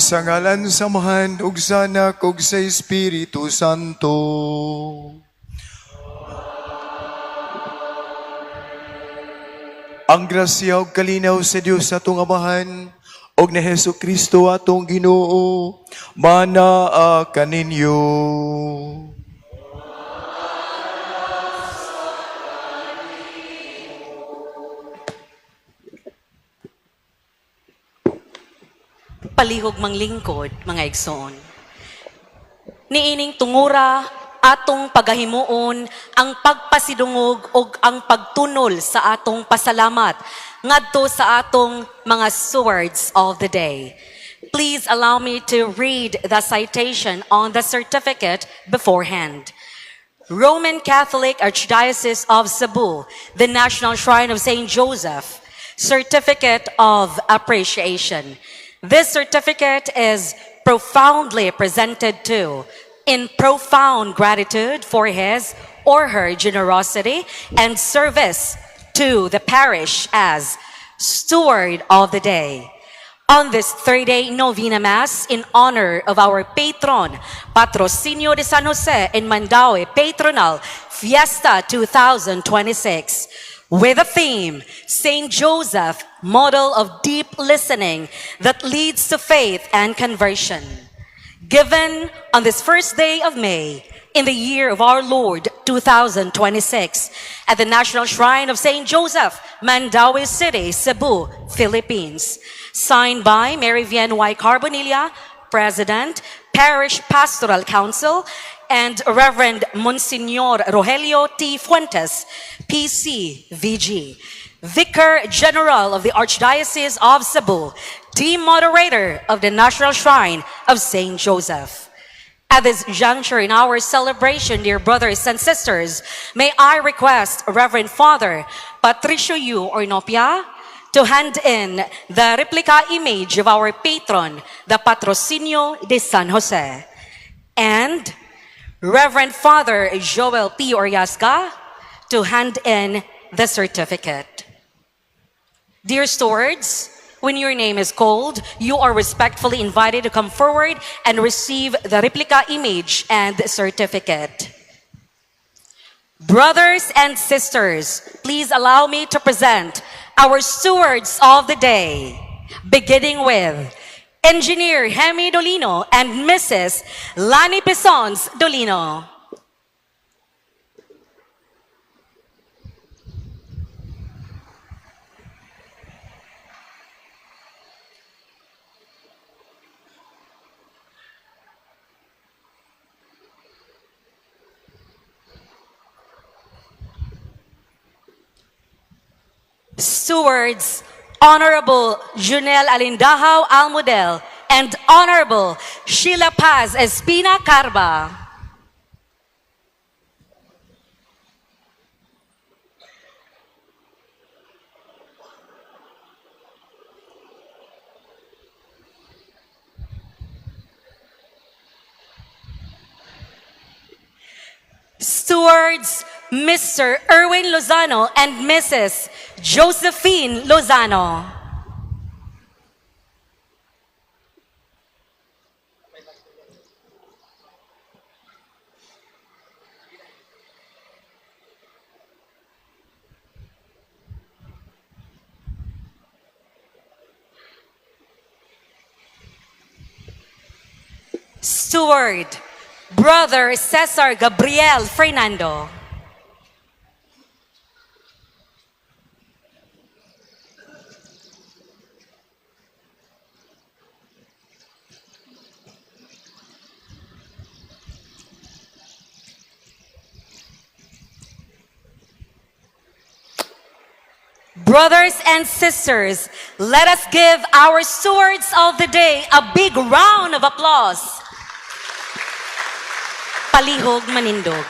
Sa ngalan sa Amahan ug sa Anak ug sa Espiritu Santo. Ang grasya ug kalinaw sa Dios atong Amahan ug ni Hesus Kristo atong Ginoo manaa kaninyo. Palihog manglingkod, mga igsoon. Niining tungura atong pagahimuon ang pagpasidungog ug ang pagtunol sa atong pasalamat ngadto sa atong mga stewards of the day. Please allow me to read the citation on the certificate beforehand. Roman Catholic Archdiocese of Cebu, the National Shrine of St. Joseph, Certificate of Appreciation. This certificate is profoundly presented to in profound gratitude for his or her generosity and service to the parish as steward of the day. On this 3-day Novena Mass in honor of our patron, Patrocinio de San Jose in Mandaue Patronal Fiesta 2026, with the theme, St. Joseph, Model of Deep Listening that Leads to Faith and Conversion. Given on this first day of May, in the year of our Lord 2026, at the National Shrine of St. Joseph, Mandaue City, Cebu, Philippines. Signed by Mary Vian Y. Carbonilla, President, Parish Pastoral Council, and Reverend Monsignor Rogelio T. Fuentes, PC, VG, Vicar General of the Archdiocese of Cebu, Team Moderator of the National Shrine of St. Joseph. At this juncture in our celebration, dear brothers and sisters, may I request Reverend Father Patricio U. Ornopia to hand in the replica image of our patron, the Patrocinio de San Jose, and Reverend Father Joel P. Oriasca to hand in the certificate. Dear stewards, when your name is called, you are respectfully invited to come forward and receive the replica image and certificate. Brothers and sisters, please allow me to present our stewards of the day, beginning with Engineer Hemi Dolino and Mrs. Lani Pesons Dolino. Stewards, Honorable Junel Alindahaw Almudel and Honorable Sheila Paz Espina Carba. Stewards, Mr. Erwin Lozano and Mrs. Josephine Lozano. Steward, Brother Cesar Gabriel Fernando. Brothers and sisters, let us give our stewards of the day a big round of applause. Palihog manindog.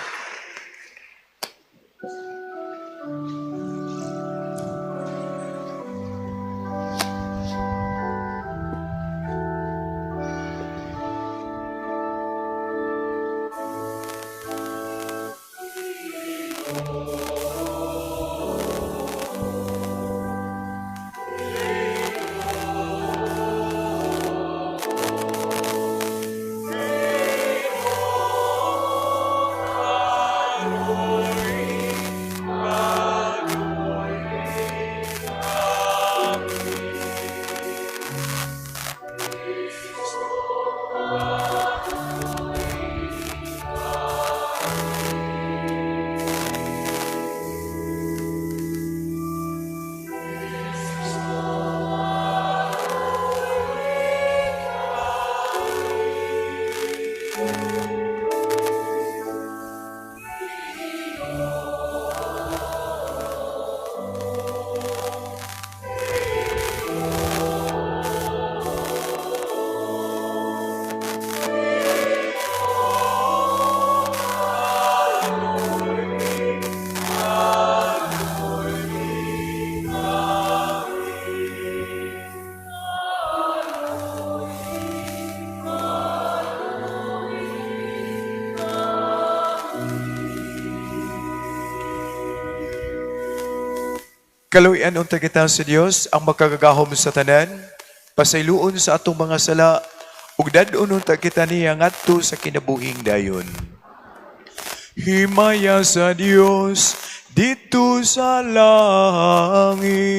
Kaluoyan unta kita sa Dios ang makagagahom sa tanan, pasayloon sa atong mga sala, ug dad-on unta kita niya ngadto sa kinabuhing dayon. Himaya sa Dios didto sa langit.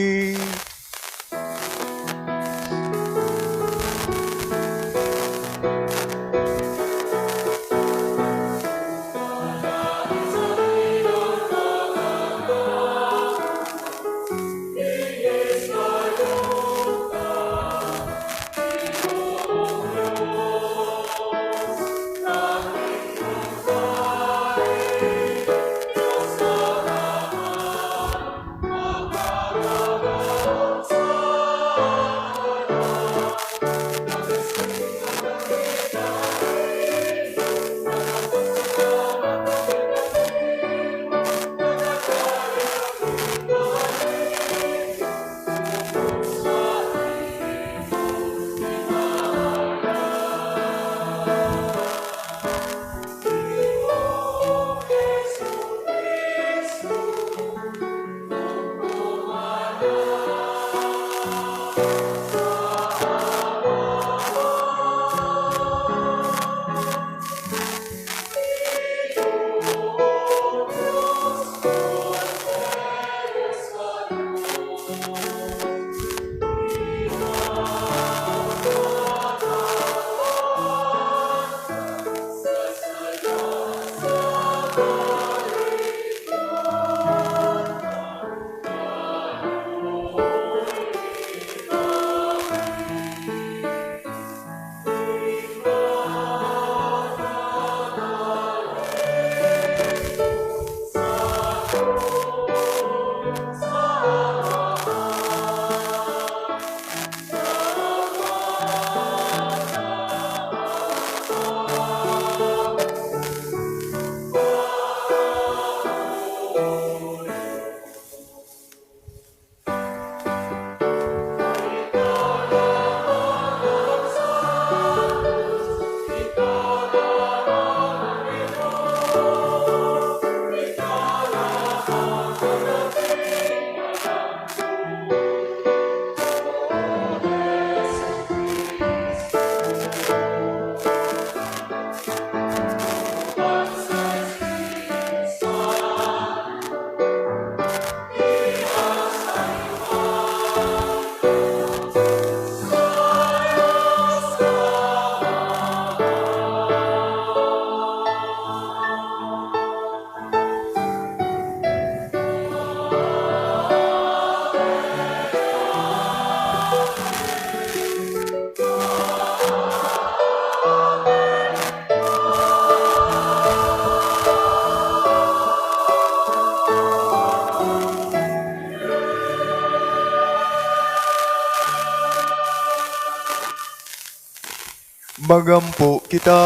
Magampo kita.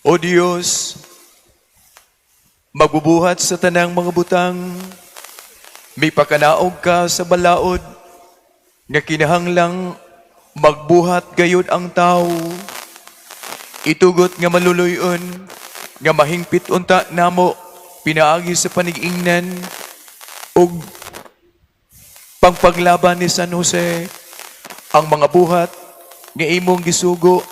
O Dios, magbubuhat sa tanang mga butang, mipakanaog ka sa balaod, nga kinahanglang magbuhat gayud ang tao. Itugot nga maluluyon, nga mahingpit unta namo, pinaagi sa panigingnan, ug pangpaglaban ni San Jose, ang mga buhat nga imong gisugo,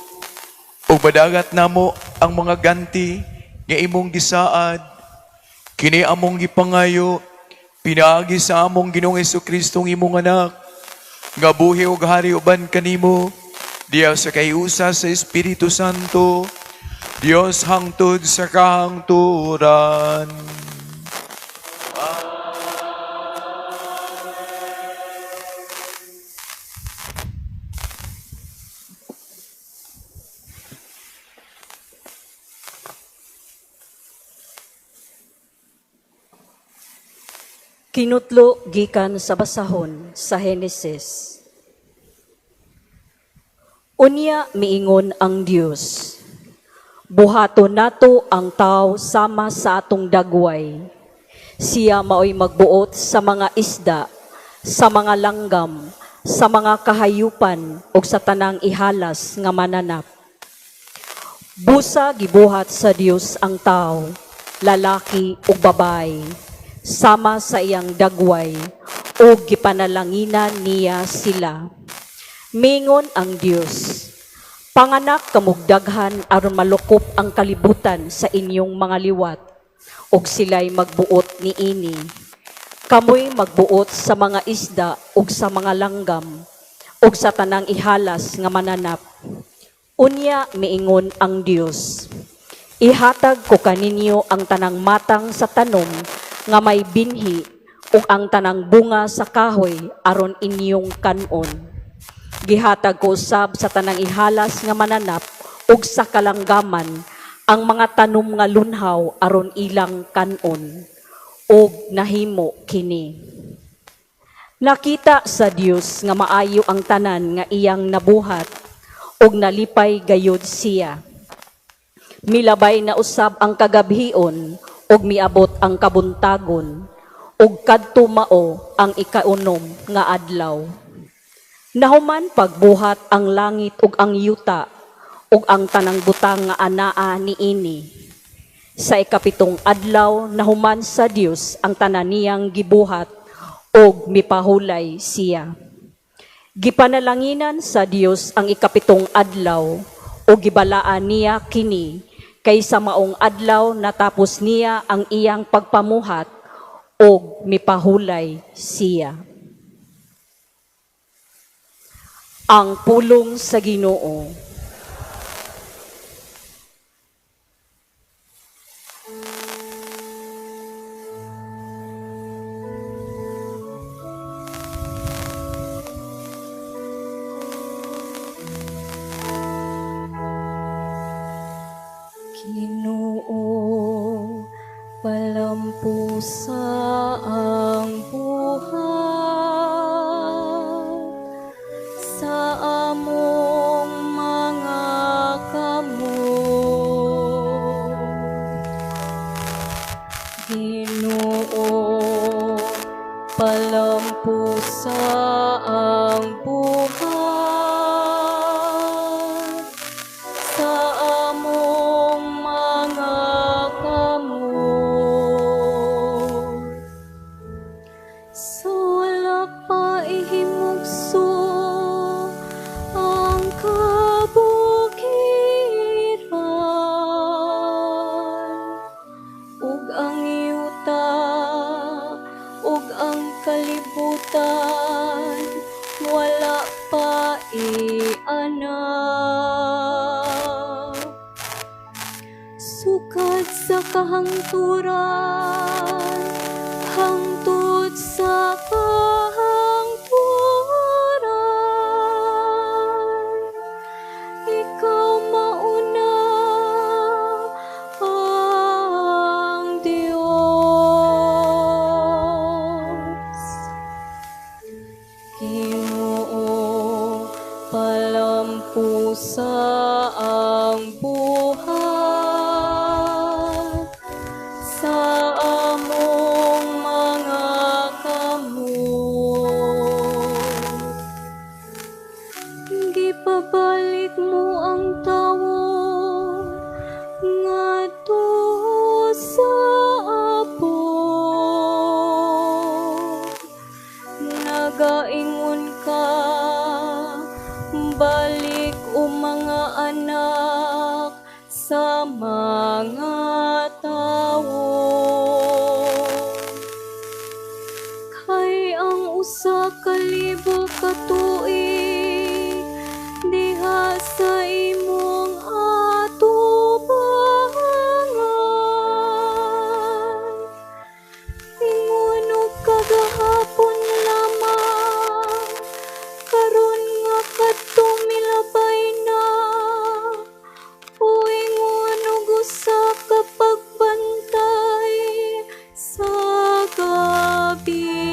ug madagat namo ang mga ganti nga imong gisaad, kini among gipangayo, pinaagi sa among Ginoong Kristo imong anak, nga buhi ug hari uban kanimo, diya sa kahiusa sa Espiritu Santo, Dios hangtod sa kahangturan. Kinutlo gikan sa basahon sa Henesis. Unya miingon ang Dios, "Buhaton nato ang tao sama sa atong dagway. Siya maoy magbuot sa mga isda, sa mga langgam, sa mga kahayupan ug sa tanang ihalas nga mananap." Busa gibuhat sa Dios ang tao. lalaki ug babayi, sama sa iyang dagway, ug gipanalanginan niya sila. Mingon ang Dios, "Panganak kamog daghan aron malukop ang kalibutan sa inyong mga liwat, ug sila'y magbuot niini. Kamoy magbuot sa mga isda ug sa mga langgam, ug sa tanang ihalas nga mananap." Unya miingon ang Dios, "Ihatag ko kaninyo ang tanang matang sa tanom nga may binhi ug ang tanang bunga sa kahoy aron inyong kan-on. Gihatag ko usab sa tanang ihalas nga mananap ug sa kalanggaman ang mga tanom nga lunhaw aron ilang kan-on." Ug nahimo kini. Nakita sa Dios nga maayo ang tanan nga iyang nabuhat, ug nalipay gayud siya. Milabay na usab ang kagabhion ug miabot ang kabuntagon, ug kadto mao ang ikaunom nga adlaw. Nahuman pagbuhat ang langit ug ang yuta ug ang tanang butang nga anaa niini. Sa ikapitong adlaw, nahuman sa Dios ang tanan niyang gibuhat ug mipahulay siya. Gipanalanginan sa Dios ang ikapitong adlaw ug gibalaan niya kini, kay sa maong adlaw natapos niya ang iyang pagpamuhat ug mipahulay siya. Ang pulong sa Ginoo. Ginoo, palampusa ang buhat sa among mga kamot. Ginoo, palampusa ang buhat sa among mga kamot. Sa wala pa ihimugso ang kabukiran ug ang yuta ug ang kalibutan wala pa ianap. Sukad sa kahangturan hangtod sa kahangturan, ikaw mauna ang Diyos. Ginoo, palampusa ang buhat sa among mga kamot. Gipabalik mo ang tawo ngadto sa apog. Nagaingon ka, "Balik o mga anak sa mga tawo." Kay ang 1,000 ka tuig diha sa imong atubangan ingon og kagahapon lamang, karon nga kadtong milabay na, o ingon og usa ka pagbantay sa gabii.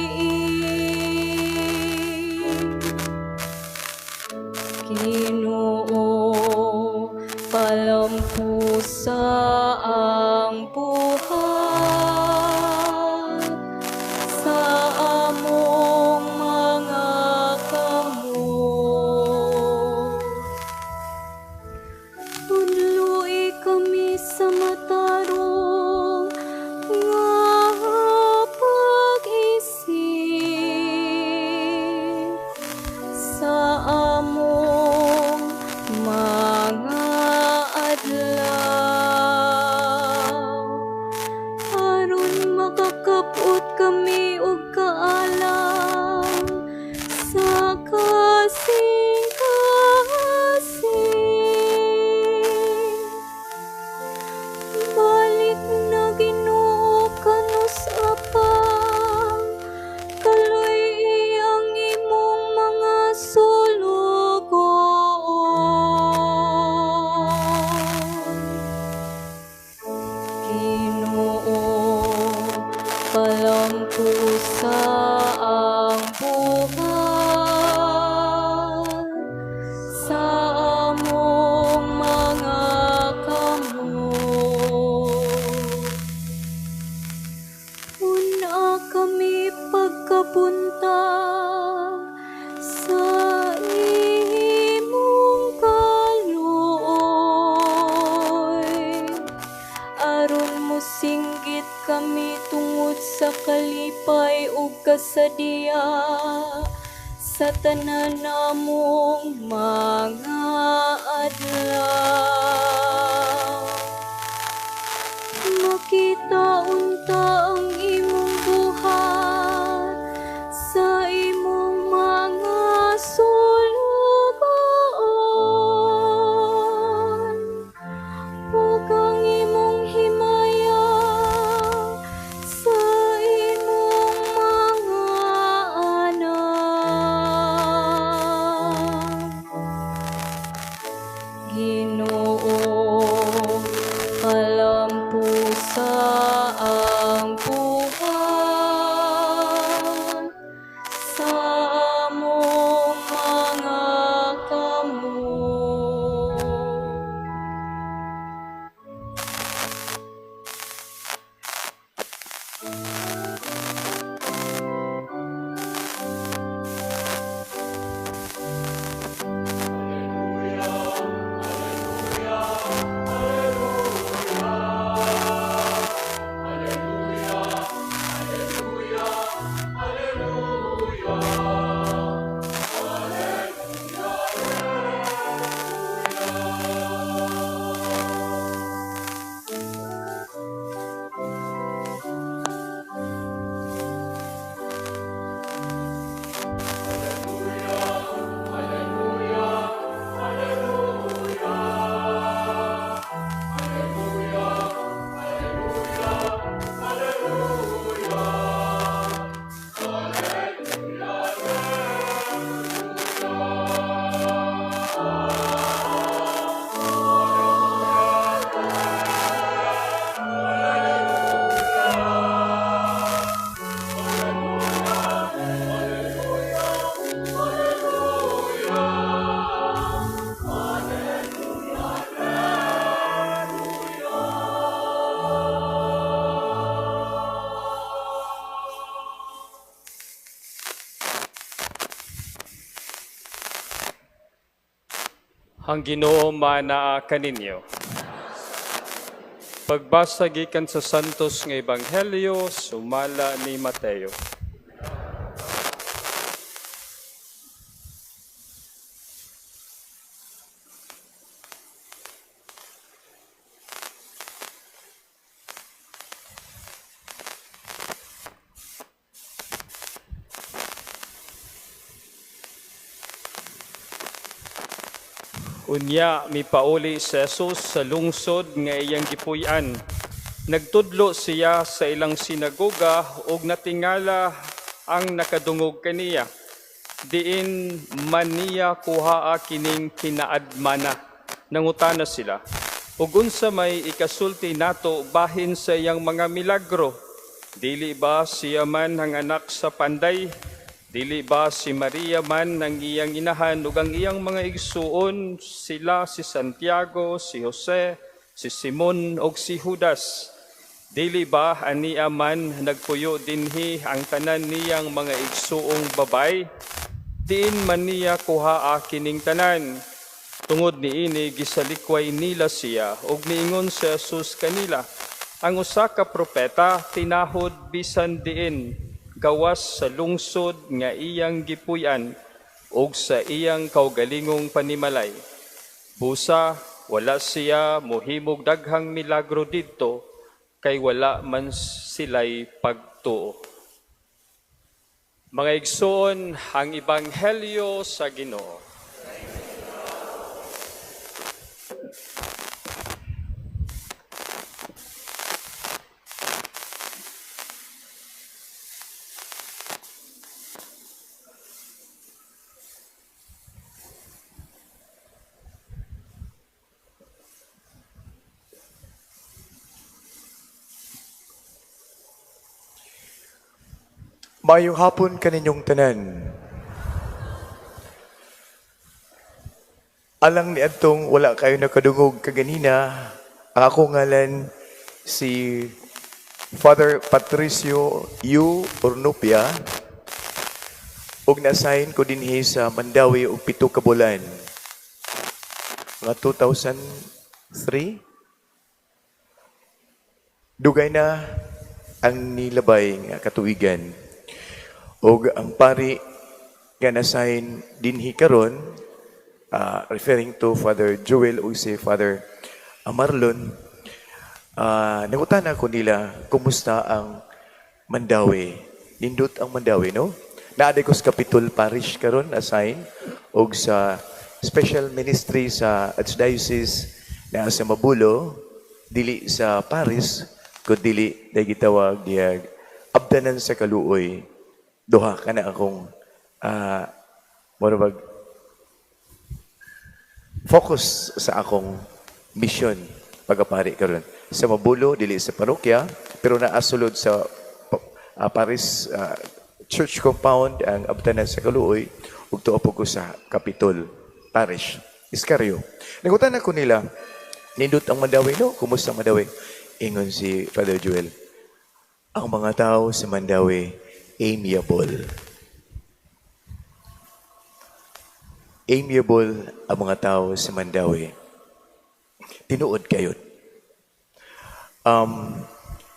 Unta sa imong kaluoy, aron mosinggit kami tungod sa kalipay ug kasadya sa tanan namong mga adlaw. Makita unta ang imong buhat sa imong mga sulugoon ug ang imong himaya sa imong mga anak. Ginoo, palampusa ang buhat sa among mga kamot. Ang Ginoo manaa kaninyo. Pagbasa gikan sa Santos nga Ebanghelyo sumala ni Mateo. Unya mipauli si Jesus sa lungsod nga iyang gipuy-an. Nagtudlo siya sa ilang sinagoga ug natingala ang nakadungog kaniya. Diin man niya kuhaa kining kinaadmana? Nangutana sila. Ug unsa may ikasulti nato bahin sa iyang mga milagro? Dili ba siya man ang anak sa panday? Dili ba si Maria man ang iyang inahan ug ang iyang mga igsuon sila si Santiago, si Jose, si Simon ug si Judas? Dili ba ania man nagpuyo dinhi ang tanan niyang mga igsuong babay? Diin man niya kuhaa kining tanan? Tungod niini gisalikway nila siya ug niingon si Jesus kanila, ang usa ka propeta tinahod bisan diin gawas sa lungsod nga iyang gipuy-an ug sa iyang kaugalingong panimalay. Busa wala siya mohimog daghang milagro didto kay wala man sila'y pagtuo. Mga igsoon, ang ebanghelyo sa Ginoo. Maayong hapon kaninyong tanan. Alang ni adtong wala kayo nakadungog kaganina, ang akong ngalan si Father Patricio U. Ornopia. Ug na-assign ko dinhi sa Mandaue og 7 ka bulan. Mga 2003. Dugay na ang nilabay nga katuigan. Og ang pari nga na-assign dinhi karon, referring to Father Joel ug si Father Marlon, nangutana ko nila kumusta ang Mandaue. Nindot ang Mandaue, no? Naa ko sa Capitol Parish karon assign og sa special ministry sa Archdiocese na sa Mabulo, dili sa Paris, kun dili dahil gitawag diyag Abdanan sa Kaluoy. Duha ka na akong mura bag focus sa akong mission pagapari karon sa Mabulo, dili sa parokya pero naasulod sa Paris Church compound ang Abdanan sa Kaluoy ug tuo po ko sa Capitol Parish Iscario. Nangutana ko nila, "Nindot ang Mandaue, no? Kumusta ang Mandaue?" Ingon si Father Joel, "Ang mga tao sa Mandaue, amiable. Amiable ang mga tao sa Mandaue." Tinuod kayo.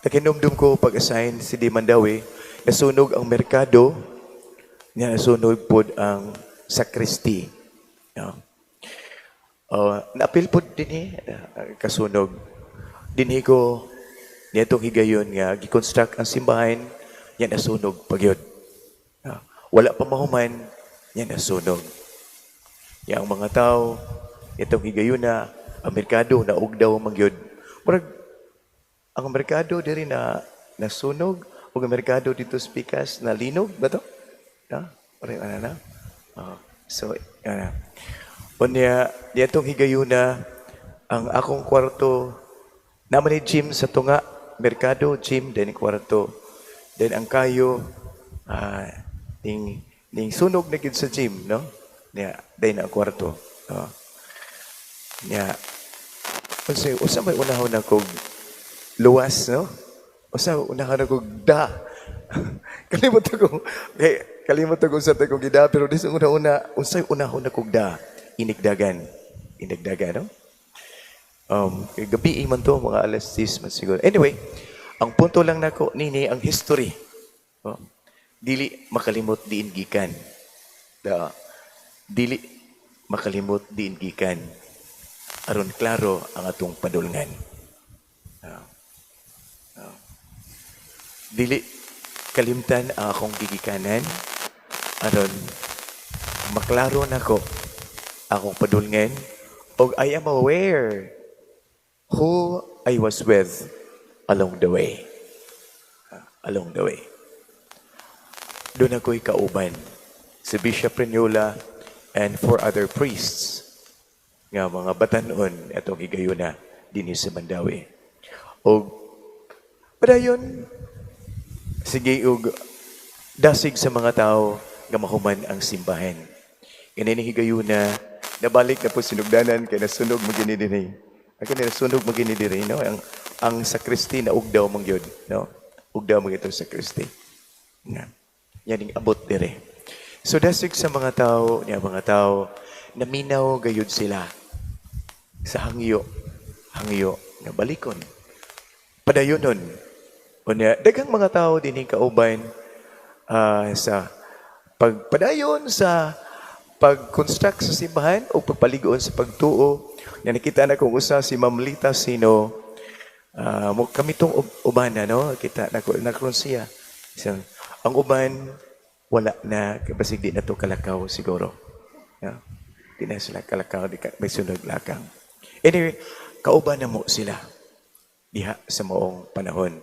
Nakinumdum ko pag-assign si Di Mandaue, nasunog ang merkado, nga nasunog pod ang sakristi. Yeah. Naapil pod din eh, kasunog. Dinhi ko niadtong higayon nga gi-construct ang simbahan, yan nasunog pagyod. Wala pa mahuman, yan nasunog. Yang mga tao, itong higayon na, ang merkado na ugdaw man gyud. Murag ang merkado diri na nasunog ug ang merkado dito sa Pikas na linog ba to? Ha? Pare ana na. So ana. Unya diatong higayuna ang akong kwarto naman ni gym sa tunga, merkado, gym, then kwarto. Then ang kayo ning ning sunog na gid sa gym, no? Nya then ang kwarto. Oh. Nya usa usa may unahon ako luwas, no? Usa unahon ako da. Kalimot ako. Kay kalimot ako sa akong gida, pero di sa una-una unsay unahon ako da. Inigdagan. Inigdagan, no? Kay gabi man to, mga alas 6 man siguro. Anyway, ang punto lang nako nini ang history. Oh. Dili makalimot diin gikan. Da. Dili makalimot diin gikan. Aron klaro ang atong padulngan. Dili kalimtan ang akong gigikanan aron maklaro nako akong padulngan og I am aware who I was with along the way. Along the way. Doon ako'y kauban si Bishop Reñola and four other priests nga mga batanon atong higayuna dinhi sa Mandaue. Og padayon sige og dasig sa mga tao nga mahuman ang simbahan. Ganini higayuna nabalik na po sinugdanan kay nasunog magini dinhi. Ang kani nasunog magini diri, no? Ang sakristi na ugdaw man gyud, no? Ugdaw man gyud sakristi. Nga. Yan ning abot dire. So dasig sa mga tao, niya mga tao, naminaw gayud sila sa hangyo, hangyo nga balikon. Padayonon. Unya, daghang mga tao dinhi kauban sa pagpadayon sa pag-construct sa simbahan o pagpaligon sa pagtuo. Na nakita na kung usa si Ma'am Lita Sino, mo kami tong ubana, no? Kita na ko nakaroon siya. So, ang uban wala na basig di na to kalakaw siguro. Yeah. Di na sila kalakaw, di ka, may sunod lakang. Anyway, kauban na mo sila diha sa maong panahon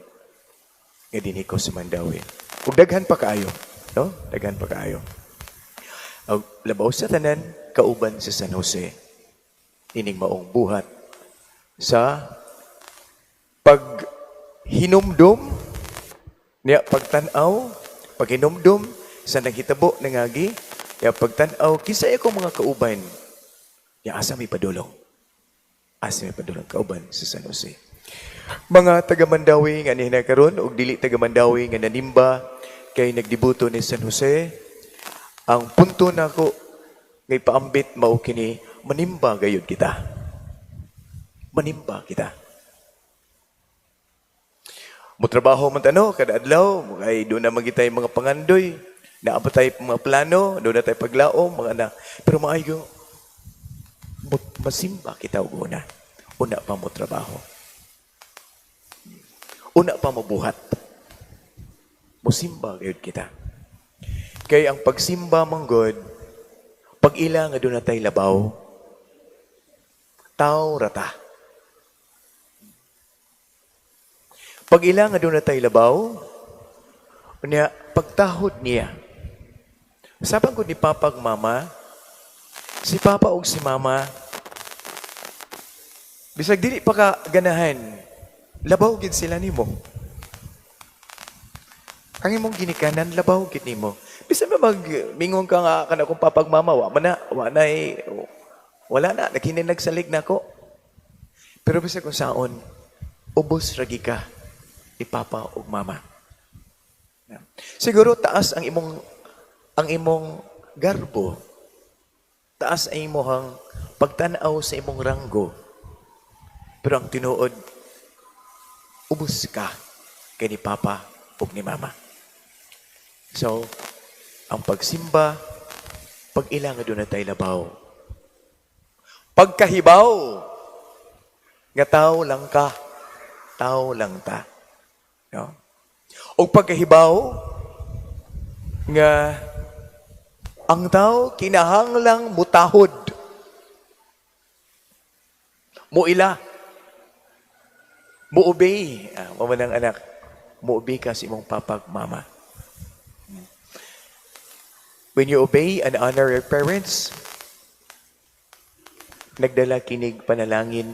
nga dinhi ko sa Mandaue. Ug daghan pa kaayo, no? Daghan pa kaayo. Og labaw sa tanan, kauban sa San Jose. Ining maong buhat sa paghinumdum niya, pagtan-aw, paghinumdum sa naghitabo nangagi niya, pagtan-aw kinsa akong mga kauban niya, asa may padulong, asa may padulong, kauban sa San Jose. Mga taga Mandaue nga niya karon ug dili taga Mandaue nga nanimba kay nagdibuto ni San Jose. Ang punto nako ngay paambit mao kini: manimba gayud kita. Manimba kita. Mutrabaho man ta, no, kada adlaw, kay duna man tay mga pangandoy, naa pa tay mga plano, duna tay paglaom, mga na. Pero maayo, masimba kita og una. Una pa mo trabaho. Una pa mo buhat. Musimba gayud kita. Kay ang pagsimba man gud, pag-ila nga duna tay labaw, tao rata. Pag-ila nga duna tay labaw, unya pagtahod niya. Sabang gud ni papa ug mama, si papa ug si mama, bisag dili pa ka ganahan, labaw gid sila nimo. Ang imong ginikanan, labaw gid nimo. Bisan ba magmingon ka nga kana kung papa ug mama, wa man na, wa na eh, wala na, naghinin nagsalig nako. Pero bisag kung saon, ubos ragi ka ni papa ug mama. Siguro taas ang imong garbo. Taas ang imong pagtan-aw sa imong ranggo. Pero ang tinuod, ubos ka kay ni papa ug ni mama. So, ang pagsimba, pag-ila nga duna tay labaw. Pagkahibaw, nga tao lang ka, tao lang ta. No? O pagkahibaw, nga ang tao kinahanglang mutahod. Muila. Muobey. Ah, mao man ang anak, muobey ka sa imong papa ug mama. When you obey and honor your parents, nagdala kinig panalangin,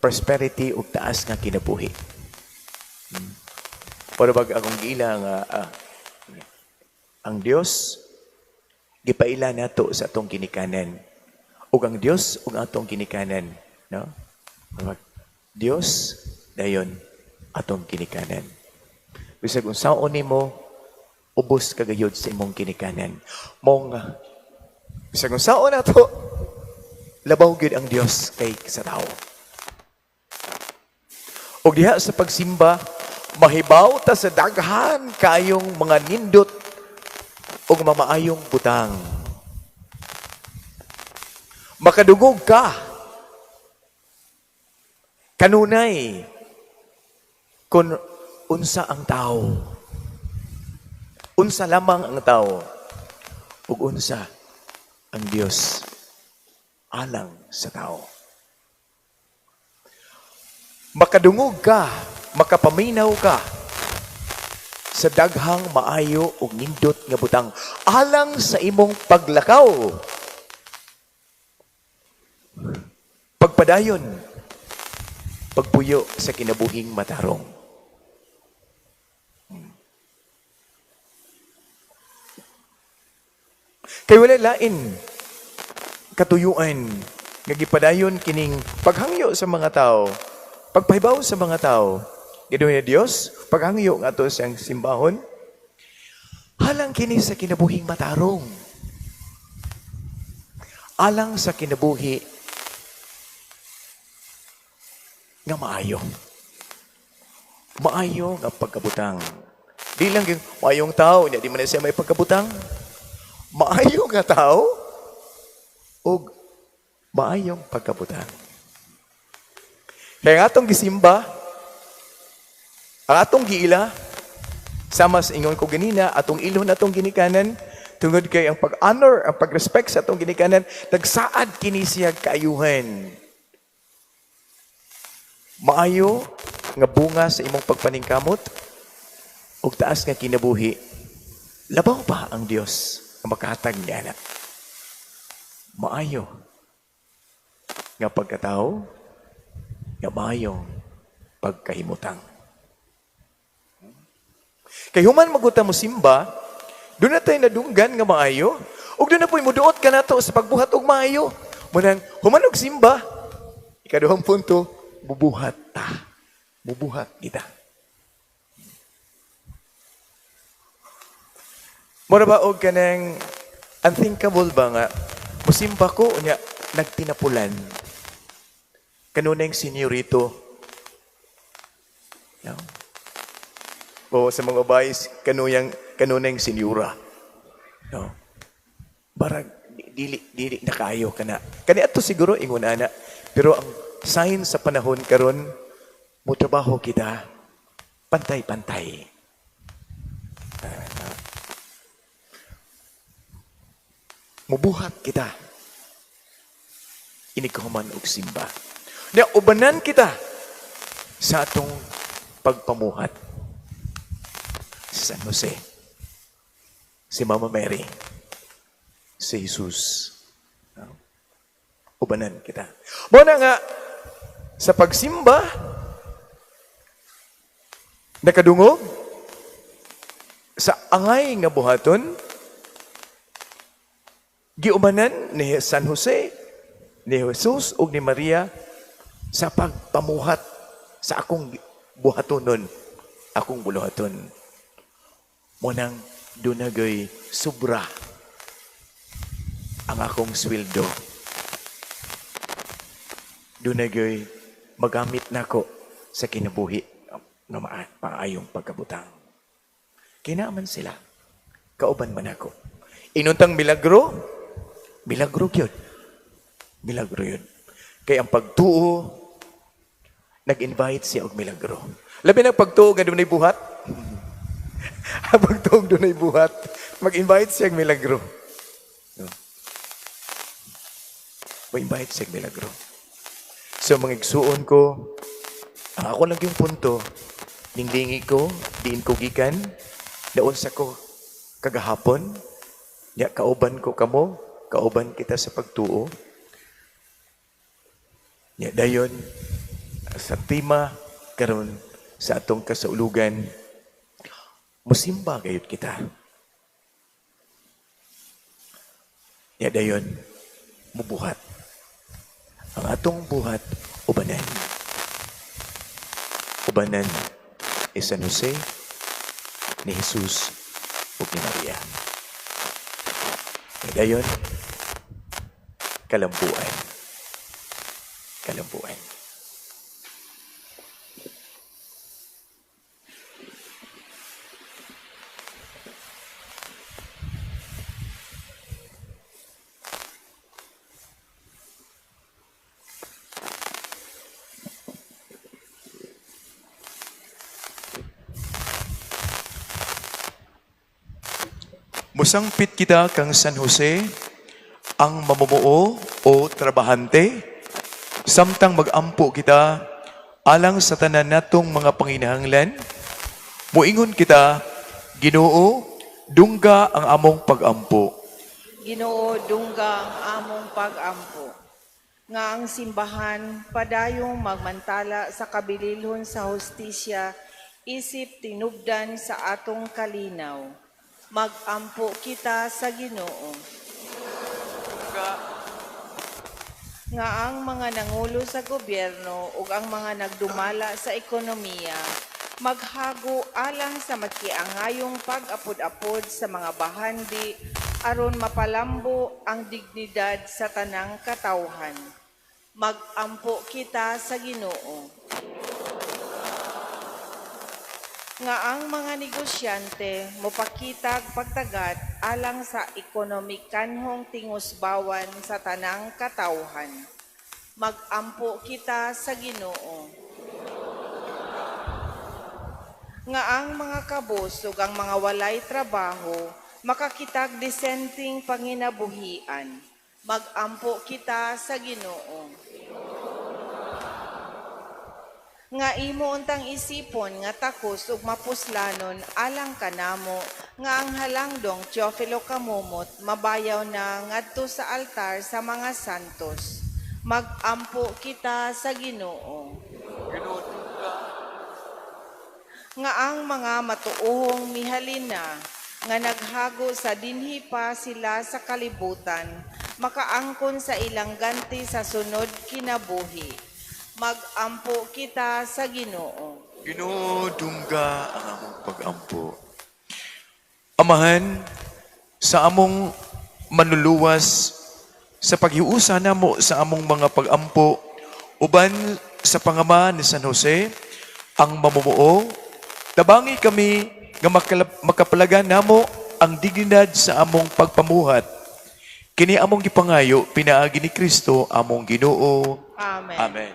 prosperity ug taas nga kinabuhi. Pero bag akong giila nga ang Dios gipaila nato sa atong ginikanan. Ug ang Dios ug atong ginikanan, no? Murag, Dios dayon atong ginikanan. Bisag unsaon nimo, ubos ka gayud sa imong ginikanan. Mong bisag unsaon nato, labaw gyud ang Dios kay sa tao. Ug diha sa pagsimba, mahibaw ta sa daghan kayong mga nindot ug mamaayong butang. Makadungog ka kanunay kung unsa ang tao. Unsa lamang ang tao ug unsa ang Dios alang sa tao. Makadungog ka, makapaminaw ka sa daghang maayo ug nindot nga butang alang sa imong paglakaw. Pagpadayon, pagpuyo sa kinabuhing matarong. Kay wala lain katuyuan nga gipadayon kining paghangyo sa mga tao, pagpahibaw sa mga tao. Giduhay ni Dios, paghangyo nga ato siyang simbahon, halang kini sa kinabuhing matarong. Alang sa kinabuhi nga maayo. Maayo nga pagkabutang. Di lang yung maayong tao, di man na siya may pagkabutang. Maayo nga tao ug maayong pagkabutang. Kaya ang atong gisimba, ang atong giila, sama sa ingon ko ganina, atong ilhon atong ginikanan, tungod kay ang pag-honor, ang pag-respect sa atong ginikanan, nagsaad kini siya kaayuhan. Maayo nga bunga sa imong pagpaningkamot, ug taas nga kinabuhi, labaw pa ang Dios nga makahatag niya na. Maayo nga pagkatao, nga maayong pagkahimutang. Kay human maguta mo simba, duna tay nadunggan nga maayo, ug duna po'y muduot ka nato sa pagbuhat og maayo. Munang human og simba, ikaduhang punto, bubuhat ta. Bubuhat kita. Mura ba og kanang Unthinkable ba nga, musimba ko, nya, nagtinapulan. Kanunay senyorito. No? O sa mga babae, kanunay senyora. No? Barag, dili na kayo kana. Kani ato siguro ingon ana. Pero ang sign sa panahon karon, mo trabaho kita, pantay-pantay. Mubuhat kita. Inigkahuman og simba. Na ubanan kita sa atong pagpamuhat. Si San Jose, si Mama Mary, si Jesus. No? Ubanan kita. Mao na nga, sa pagsimba, nakadungog, sa angay nga buhaton, giubanan ni San Jose, ni Jesus ug ni Maria sa pagpamuhat sa akong buhatonon, akong buluhaton. Mao nang dunagay sobra ang akong sweldo. Dunagay magamit nako sa kinabuhi nga maayong pagkabutang. Kinaman sila. Kauban man ako. Inuntang milagro, milagro gyud. Milagro yun. Kay ang pagtuo, nag-invite siya og milagro. Labi na pagtuo nga dunay buhat. Ang pagtuo dunay buhat, mag-invite siya og milagro. No? Mag-invite siya og milagro. So mga igsuon ko, ang ako lang yung punto, ninglingi ko, diin ko gikan, naunsa ko kagahapon, nya kauban ko kamo, kauban kita sa pagtuo. Nya dayon sa tema karon sa atong kasaulugan, musimba gayud kita. Nya dayon mubuhat. Ang atong buhat ubanan. Ubanan ni San Jose, ni Jesus ug ni Maria. Nya dayon kalambuan. Kalambuan. Musangpit kita kang San Jose, ang mamumuo o trabahante, samtang mag-ampo kita alang sa tanan natong mga panginahanglan, muingon kita, Ginoo, dungga ang among pag-ampo. Ginoo, dungga ang among pag-ampo. Nga ang simbahan padayong magmantala sa kabililhon sa hustisya, isip tinubdan sa atong kalinaw. Mag-ampo kita sa Ginoo. Nga ang mga nangulo sa gobyerno ug ang mga nagdumala sa ekonomiya maghago alang sa makiangayong pag-apod-apod sa mga bahandi aron mapalambo ang dignidad sa tanang katawhan. Mag-ampo kita sa Ginoo. Nga ang mga negosyante mopakitag pagtagat alang sa ekonomikanhong tingusbawan sa tanang katawhan. Mag-ampo kita sa Ginoo. Nga ang mga kabos ug ang mga walay trabaho makakitag disenteng panginabuhian. Mag-ampo kita sa Ginoo. Nga imo untang isipon nga takos ug mapuslanon alang kanamo nga ang halangdong Teofilo Camomot mabayaw na ngadto sa altar sa mga santos. Mag-ampo kita sa Ginoo. Nga ang mga matuohong mihalin na nga naghago sa dinhi pa sila sa kalibutan, makaangkon sa ilang ganti sa sunod kinabuhi. Mag-ampo kita sa Ginoo. Ginoo, dungga ang among pag-ampo. Amahan, sa among Manluluwas, sa paghiusa namo sa among mga pagampo uban sa pangama ni San Jose ang mamumuo, tabangi kami nga makapalagan namo ang dignidad sa among pagpamuhat. Kini among gipangayo pinaagi ni Kristo among Ginoo. Amen. Amen.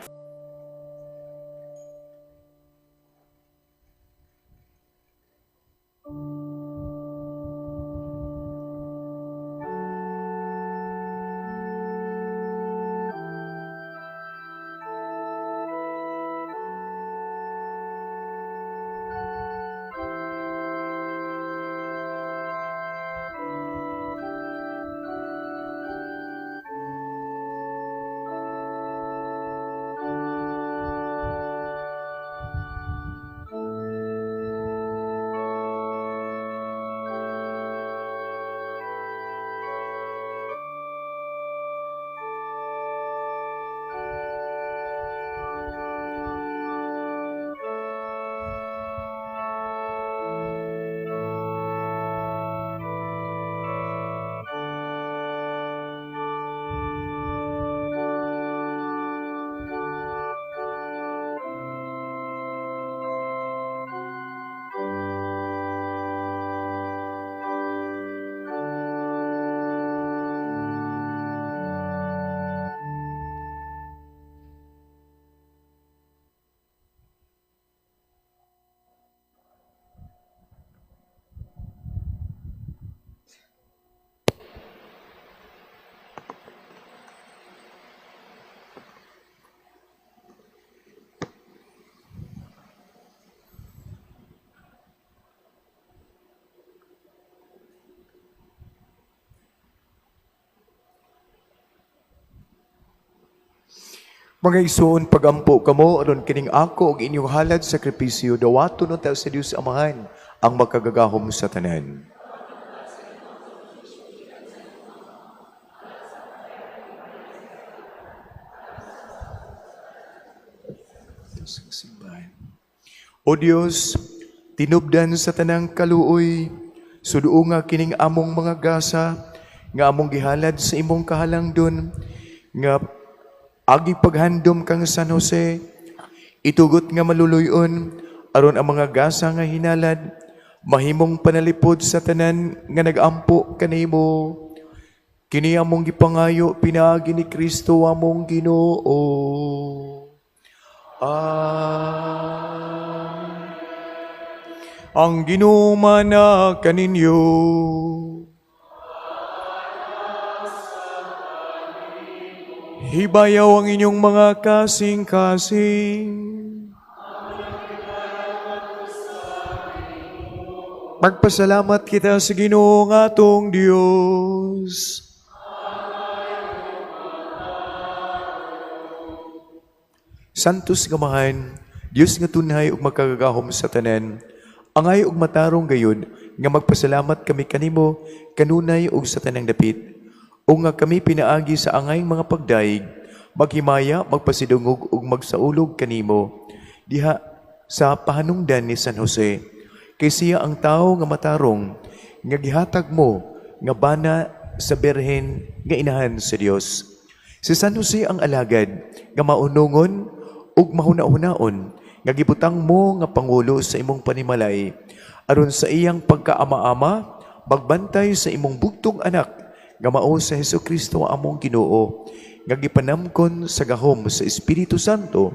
Mga igsoon, pagampo kamo aron kining ako og inyong halad sakripisyo dawaton unta sa Dios Amahan ang makagagahom sa tanan. O Dios, tinubdan sa tanang kaluoy, suduo nga kining among mga gasa nga among gihalad sa imong kahalangdon nga agi paghandom kang San Jose, itugot nga maluluyon aron ang mga gasa nga hinalad mahimong panalipod sa tanan nga nagampo kanimo. Kini among gipangayo pinaagi ni Kristo among Ginoo. Amen. Ang Ginoo mana kaninyo. Hibayaw ang inyong mga kasing-kasing. Magpasalamat kita sa Ginoo nga atong Dios. Santos nga Amahan, Dios nga tunhay ug makagagahom sa tanan, angay ug matarong gayud nga magpasalamat kami kanimo kanunay ug sa tanang dapit. O nga kami pinaagi sa angayng mga pagdaig, maghimaya, magpasidungog ug magsaulog kanimo diha sa pahanungdan ni San Jose. Kay siya ang tawo nga matarong nga gihatag mo nga bana sa birhen nga inahan sa Dios. Si San Jose ang alagad nga maunungon ug mahuna-hunaon nga gibutang mo nga pangulo sa imong panimalay aron sa iyang pagkaama-ama magbantay sa imong bugtong anak nga mao sa Hesukristo among Ginoo nga gipanamkon sa gahom sa Espiritu Santo.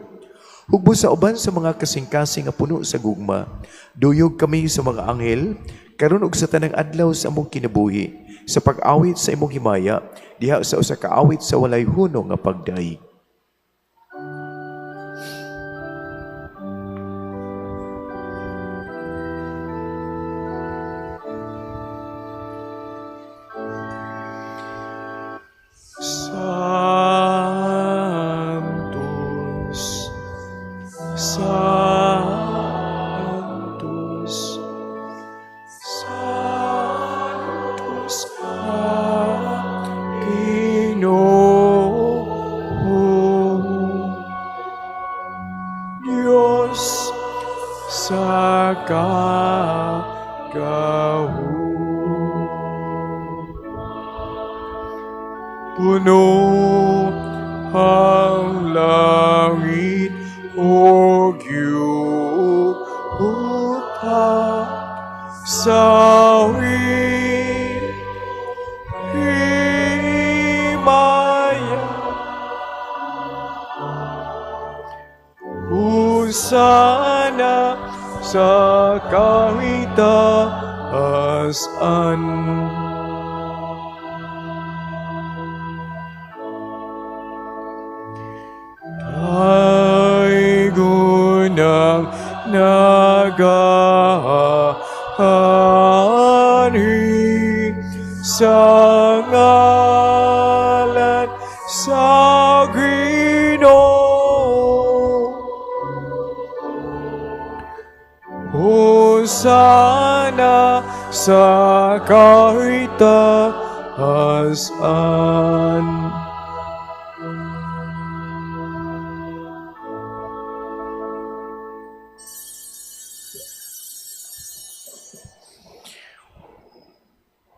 Hugbo sa uban sa mga kasing-kasing nga puno sa gugma, duyog kami sa mga anghel karon og sa tanang adlaw sa among kinabuhi sa pag-awit sa imong himaya diha sa usa ka awit sa walay hunong nga pagdaig. Santos, Santos, Santos ang Ginoo. Diyos sa kagahom. Puno ang langit ug yuta sa himaya. Hosana sa kaitaasan. Daygon ang nagahari sa ngalan sa Ginoo. Hosana sa kaitaasan.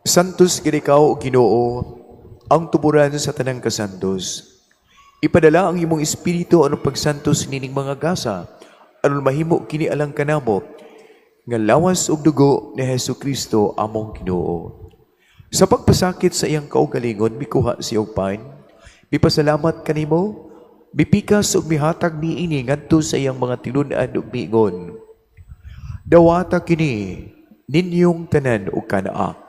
Santos gid ikaw, Ginoo, ang tuburan sa tanang kasantos. Ipadala ang imong espiritu aron pagsantos nining mga gasa, aron mahimo kini alang kanamo nga lawas ug dugo ni Hesus Kristo among Ginoo. Sa pagpasakit sa iyang kaugalingon, mikuha siya og pan, mipasalamat kanimo, mipikas ug mihatag niini ngadto sa iyang mga tinun-an ug miingon: "Dawata kini ninyong tanan ug kanaa.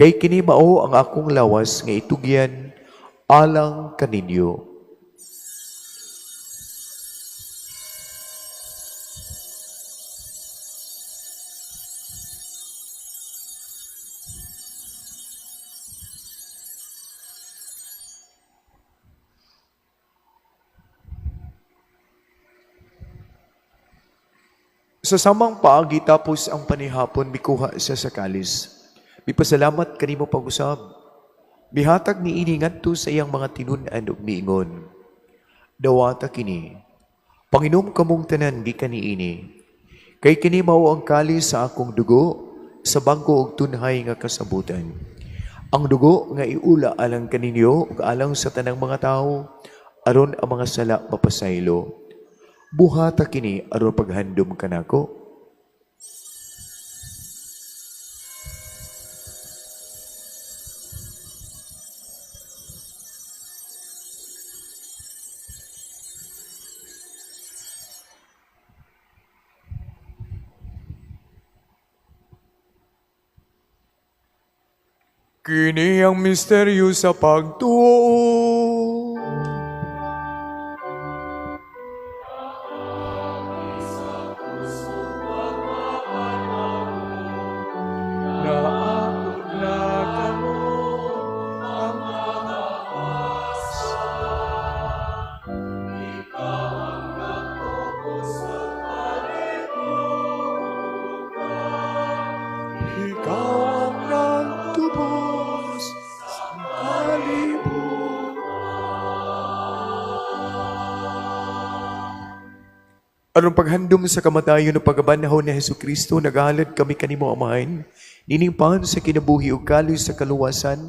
Kay kini mao ang akong lawas nga itugyan alang kaninyo." Sa samang paagi tapos ang panihapon, mikuha siya sa kalis. Mipasalamat kanimo pag-usab. Mihatag niini ngadto sa iyang mga tinun-an ug miingon: "Dawata kini. Panginom kamong tanan gikan niini. Kay kini mao ang kalis sa akong dugo sa bag-o ug tunhay nga kasabutan. Ang dugo nga iula alang kaninyo ug alang sa tanang mga tawo aron ang mga sala mapasaylo. Buhata kini aron paghandom kanako." Kini ang misteryo sa pagtuo. Naako na kamo ang pag-asa. Ikaw ang nagtubos sa kalibutan. Ikaw ang nagtubos sa kalibutan. Aron paghandom sa kamatayon ug pagkabanhaw ni Hesus Kristo, naghalad kami kanimo, Amahan, nining pan sa kinabuhi ug kalis sa kaluwasan.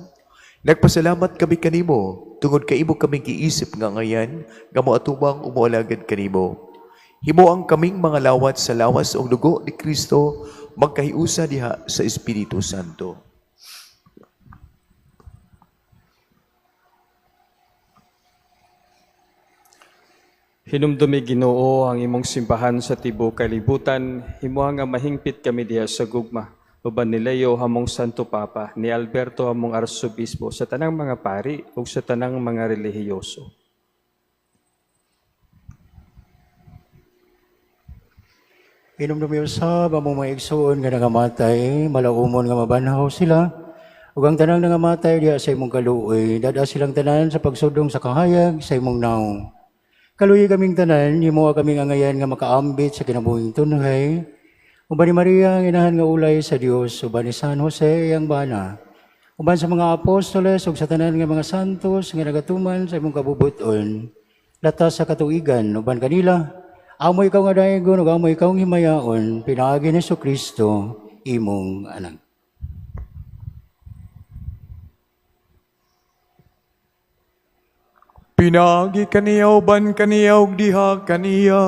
Nagpasalamat kami kanimo tungod kay imo kaming giisip nga angayan nga moatubang ug moalagad kanimo. Himoang kaming mga lawat sa lawas ug dugo ni Kristo magkahiusa diha sa Espiritu Santo. Hinumdumi, Ginoo, ang imong simbahan sa tibuok kalibutan, himoa nga mahingpit kami diha sa gugma. Uban ni Leo among Santo Papa, ni Alberto among Arsobispo, sa tanang mga pari ug sa tanang mga relihiyoso. Hinumdumi usab among mga igsoon nga nangamatay, malaumon nga mabanhaw sila, ug ang tanang nangamatay diha sa imong kaluoy, dad-a silang tanan sa pagsudong sa kahayag sa imong nawong. Kaluoyi kaming tanan, himoa kaming angayan nga makaambit sa kinabuhing tunhay, uban ni Maria ang inahan nga ulay sa Dios, uban ni San Jose iyang bana, uban sa mga apostoles ug sa tanan nga mga santos nga nagatuman sa imong kabubut-on, latas sa katuigan, uban kanila, amo ikaw nga daygon ug amo ikaw nga himayaon, pinaagi ni Kristo imong anak. Pinaagi kaniya, uban kaniya ug diha kaniya.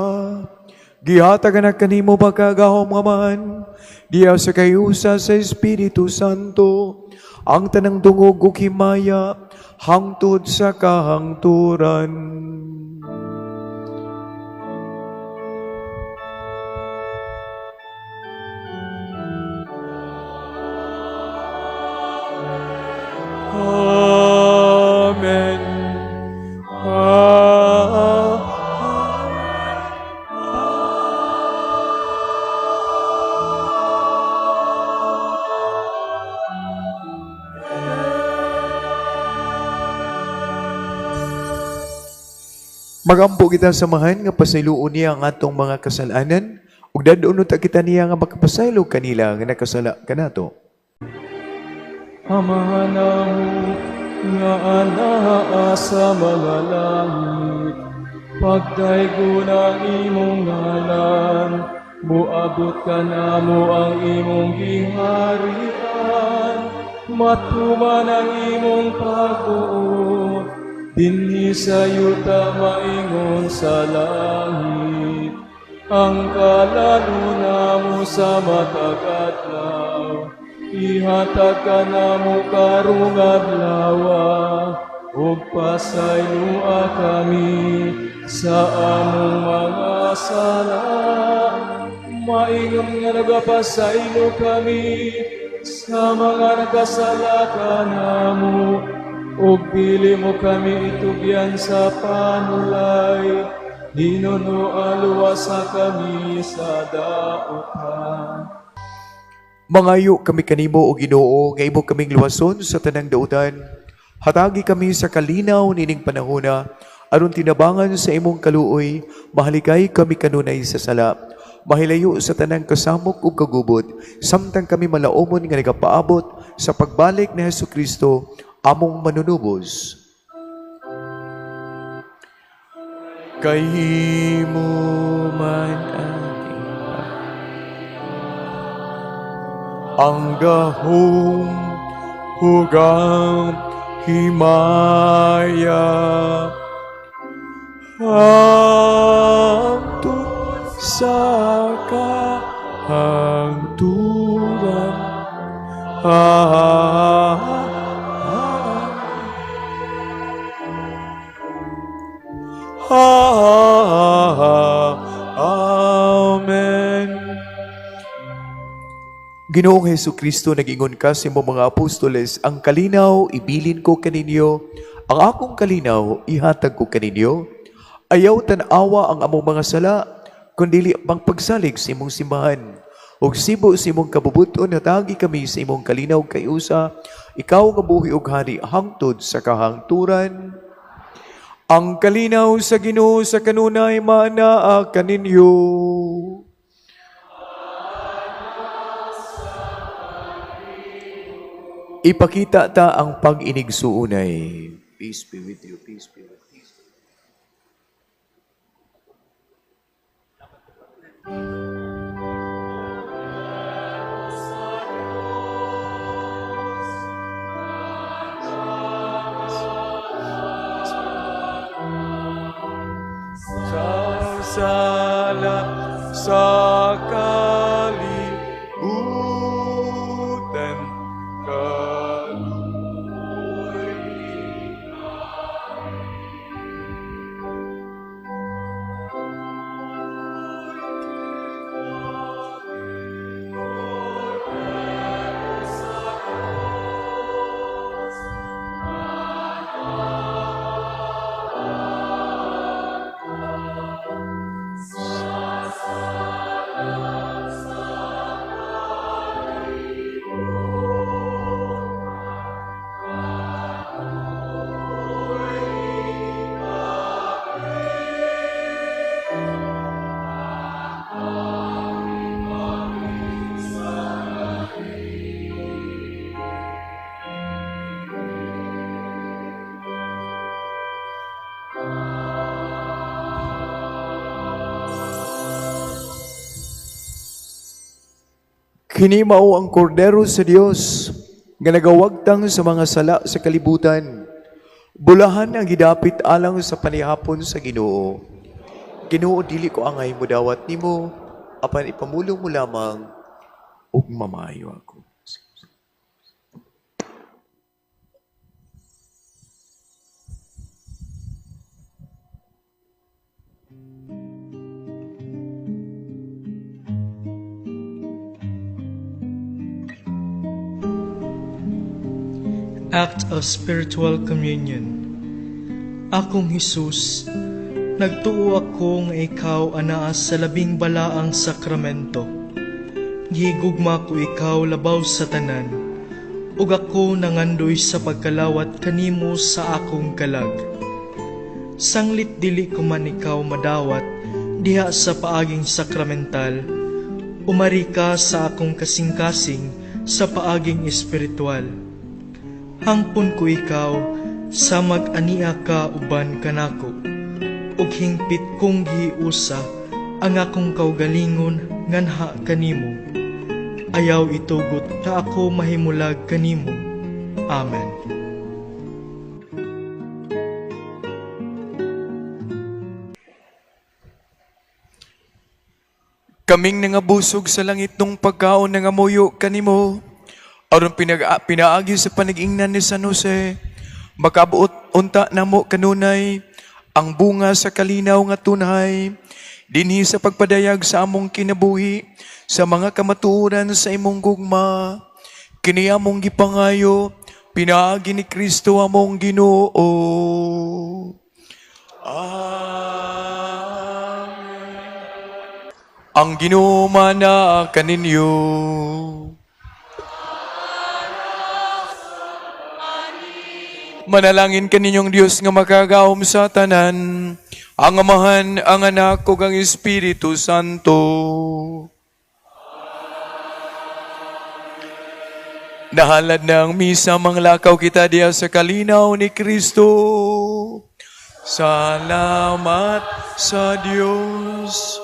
Gihatag na kanimo pagkagahom, Amahan, diha sa kahiusa sa Espiritu Santo, ang tanang dungog ug himaya hangtod sa kahangturan. Amen. Ah. Magampo kita sa Amahan nga pasayloon niya ang atong mga kasalanan ug dad-on ta kita niya nga makapasaylo kanila nga nakasala kanato. Amahan namo nga anaa sa mga langit, pagdaygon ang imong ngalan, muabot kanamo ang imong giharian, matuman ang imong pagbuot, dinhi sa yuta maingon sa langit. Ang kalan-on namo sa matag adlaw, ihatag kanamo karong adlawa, ug pasayloa kami sa among mga sala, maingon nga nagapasaylo kami sa mga nakasala kanamo, ug dili mo kami itugyan sa panulay, hinunoa luwasa kami sa dautan. Mangayo kami kanimo, o Ginoo, nga imo kaming luwason sa tanang dautan. Hatagi kami sa kalinaw nining panahona aron tinabangan sa imong kaluoy, mahalikay kami kanunay sa sala. Mahilayo sa tanang kasamok ug kagubot, samtang kami malaumon nga nagapaabot sa pagbalik ni Hesus Kristo, among manunubos. Kay imo man ang gahom ug ang himaya hangtod sa kahangturan. Ah, ah, Amen. Ginoong Hesus Kristo, nag-ingon ka sa imong mga apostoles, "Ang kalinaw ibilin ko kaninyo, ang akong kalinaw ihatag ko kaninyo." Ayaw tan-awa ang among mga sala, kundili ang pagsalig sa imong simbahan. Ug sibo sa imong kabubuton, hatagi kami sa imong kalinaw kay usa, ikaw nga buhi ug hari hangtod sa kahangturan. Ang kalinaw sa Ginoo sa kanunay maanaa kaninyo. Ipakita ta ang pag-inigsuunay. Peace be with you. Peace be with you. Sa sala sa kalibutan kaluoy. Kini mao ang Kordero sa Dios nga nagawagtang sa mga sala sa kalibutan. Bulahan ang gidapit alang sa panihapon sa Ginoo. Ginoo, dili ko angay modawat nimo, apan ipamulong mo lamang ug mamayo ako. Act of Spiritual Communion. Akong Hesus, nagtuo ako nga ikaw anaa sa labing balaang sakramento. Gihigugma ko ikaw labaw sa tanan, ug ako nangandoy sa pagkalawat kanimo sa akong kalag. Sanglit dili ko man ikaw madawat diha sa paaging sakramental, umari ka sa akong kasing-kasing sa paaging espiritual. Hangpon ko ikaw sa mag-ania ka uban kanako, ug hingpit kong gihiusa ang akong kaugalingon nganha kanimo. Ayaw itugot nga ako mahimulag kanimo. Amen. Kaming nangabusog sa langit nung pagkaon nangamuyo kanimo, aron pinaagi sa panag-ingnan ni San Jose, makabuot unta namo kanunay ang bunga sa kalinaw nga tunhay, dinhi sa pagpadayag sa among kinabuhi, sa mga kamatuoran sa imong gugma. Kini among gipangayo, pinaagi ni Kristo among Ginoo. Amen. Ang Ginoo mana kaninyo. Manalangin kaninyong Dios nga makagahom sa tanan, ang Amahan, ang Anak, ug ang Espiritu Santo. Nahalad na ang misa, manglakaw kita diya sa kalinaw ni Kristo. Salamat sa Dios.